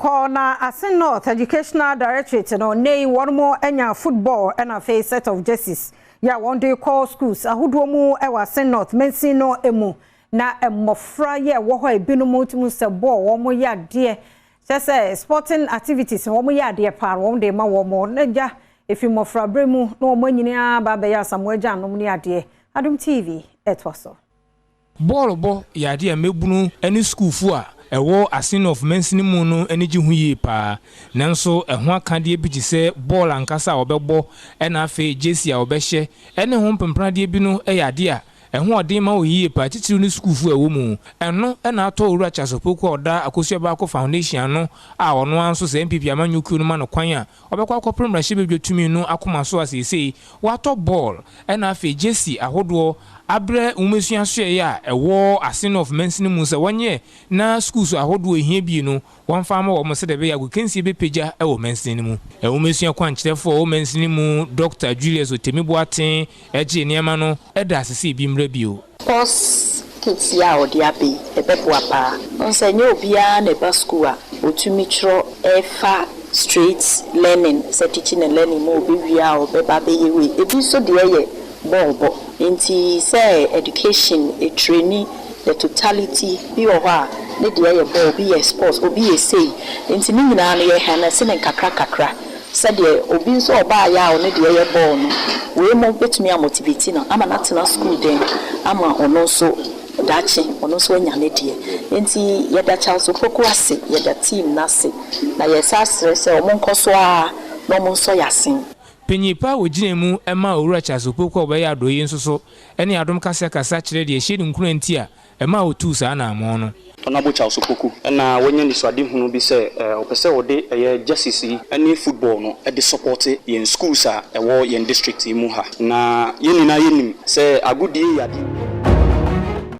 Yɛnkɔ na Assin North Educational Directorate no ne wɔn mo anya football ɛna afei set of jerseys yɛ a wɔn de kɔ schools ahodoɔ mu ɛwɔ Assin North mansin no mu, na mmɔfra yɛ ɛwɔ hɔ a ebinom tumi sɛ bɔɔl wɔn yɛ adeɛ kyɛ sɛ sporting activities wɔn yɛ adeɛ paa, wɔn de ma wɔn na gya efi mmɔfra bere mu na wɔn nyinaa ba abɛyɛ Asamoah Gyan ne adeɛ. Adom TV ɛtoa so. Bɔɔlo bɔ yɛ adeɛ a mmabunu ne sukuufo a ɛwɔ Assin North mansini mu no ani gye ho yie paa, nanso ɛho akadeɛ bi te sɛ bɔɔl ankasa a wɔbɛbɔ, ɛna afei jersey a wɔbɛhyɛ ɛne ho mpempradeɛ bi no yɛ adeɛ a ɛho ɔden ma wɔ yie paa, titiriw ne sukuufo a ɛwɔ mu. Ɛno ɛna atɔ Owura Charles Opoku a ɔda Akosua Baako Foundation ano a ɔno ara nso sɛ NPP amanyɔkuo no ma no kwan a ɔbɛkɔ akɔpere mmarahyɛbadwa tumi no akoma so a, seesei watɔ bɔɔl ɛna afei jersey ahodoɔ abrɛ nwomasua soɛeɛ a ɛwɔ Assin North mansini mu sɛ wɔnyɛ na schools ahodoɔ ehia bie no wɔmfa ama wɔn, sɛdeɛ ɛbɛyɛ agokansie bɛpagya ɛwɔ mansini no mu. Nwomasua kwankyerɛfoɔ a ɛwɔ mansini mu, Dr Julius Otemi Boaten, ɛgye nneɛma no ɛda ase sɛ ebi mmerɛ bio. Sports kits yi a ɔde aba yi ɛbɛboa paa. Ɔn sɛ nyɛ obiara na ɛba school a otumi twerɛ ɛfa straight learning sɛ teaching and learning mu, obewie a ɔbɛba abɛyɛ wei. Ebi nso deɛ yɛ bɔɔl bɔ, nti sɛ education etrain the totality bi wɔ hɔ a ne deɛ yɛ bɔɔl, obi yɛ sports, obi yɛ sei, nti ne nyinaa no yɛ harness ne nkakra kakra sɛdeɛ obi nso ɔbaa yɛ a ɔno deɛ yɛ bɔɔl no, wei mo bɛtumi amotivate no ama n'atena school den ama ɔno nso daakye ɔno nso anya ne deɛ. Nti yɛda Charles Opoku ase, yɛda team n'ase, na yɛsa asrɛ sɛ ɔmo nkɔ so a na ɔmo nsɔ yɛ asen. Panyin pa a wɔgyina mu ma Owura Charles Opoku a ɔbɛyɛ adɔeɛ yi nso so ne Adom kasa kasa kyerɛ deɛ ɛhyɛ ne nkura nti a ɛma a ɔtuu saa anammɔn no. Honourable Charles Opoku ɛna wɔnya nisuadehunu bi sɛ ɔpɛ sɛ ɔde ɛyɛ jerseys yi ne football no de support yɛn schools a ɛwɔ yɛn district yi mu ha, na yɛn nyinaa yɛnim sɛ agodie yɛ adeɛ